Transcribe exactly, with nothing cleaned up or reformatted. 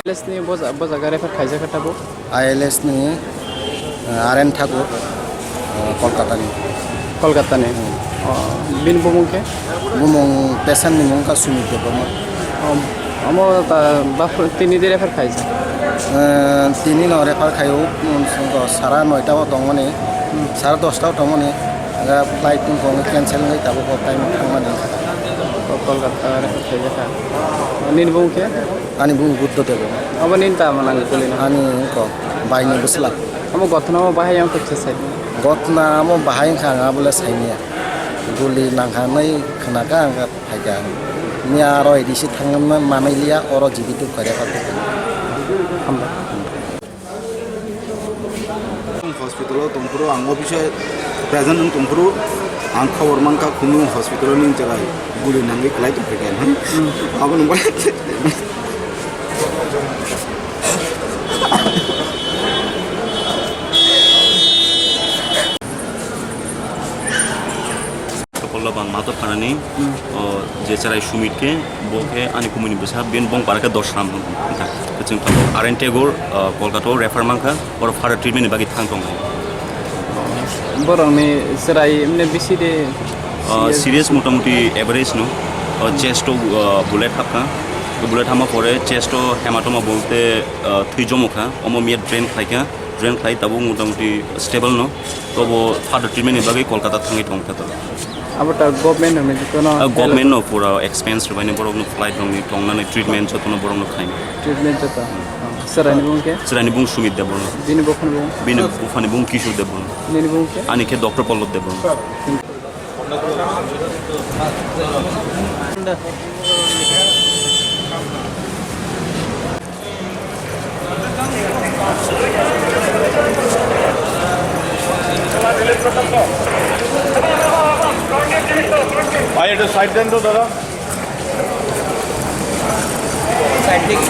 Lesni boja, bojaga refer khaijak kha tabuk. I L S ni, uh, R N Thakur, uh, Kolkata ni. Kolkata ni? Hmm. Oh, bini bumung khe? Bumung patient ni mung kha Sumit Debbarma. Oh, omo ta bap tini de refer khaijak? Uh, tini no refer khaio, um, sara noita o tongmani, hmm, sara dosta o tongmani, aga flight tong kong cancel ngai tabuk o time thangmani. Oh, Kolkata refer khaijak kha. Nini bumung khe? Ani bumung Buddha Debbarma. Obo nini ta manang guli no? Ani wngkha baini bwsla. Omo gothona omo bahai wngkha kisa sai. Gothona omo bahai wngkha ang abole saimanya. Guli nangkha nai khwnakha ang phaikha. Miya aro A D C thangna manai liya oro G B tu kare phaikha. Hambai. Hospital o tongphuru ang office o present wng tongphuru ang khobor mankha Khumulwng hospital o nini chwrai guli nangwi kwlai tongphaikha hinwi. Hmm. Abo nungkha. Kokollo bang mato phanani, hmm, o, je chwrai Sumit khe, bo khe ani kumui ni bwsa, bini bong para khe dos ram wngkha. Khe chwng tabuk R N Tagore, o, Kolkata o refer mankha, oro further treatment ni bagwi thang tongo. Borok ni chwrai mane bisi de o, serious? Serious motamuti average no. O, hmm, chest o, o, bullet hapkha. Bullet hama pore chest o hematoma bolte, o, thwi jomokha. Omo miya drain khlaikha. Drain khlai tabuk motamuti stable no. Tobo further treatment ni bagwi Kolkata thangwi tongkha to. Abo ta government ni jotono. Ah, government no pura expense rwbaini borok no flight rok ni tongnani treatment jotono borok no khaini. Treatment joto. Oh, chwraini bung khe? Chwraini bung Sumit Debbarma. Bini buphani bung? Bini buphani bung Kishore Debbarma. Nini bung khe? Ani khe Doctor Pallab Debbarma. ভাই, একটু সাইড দেন তো দাদা। সাইড দিক।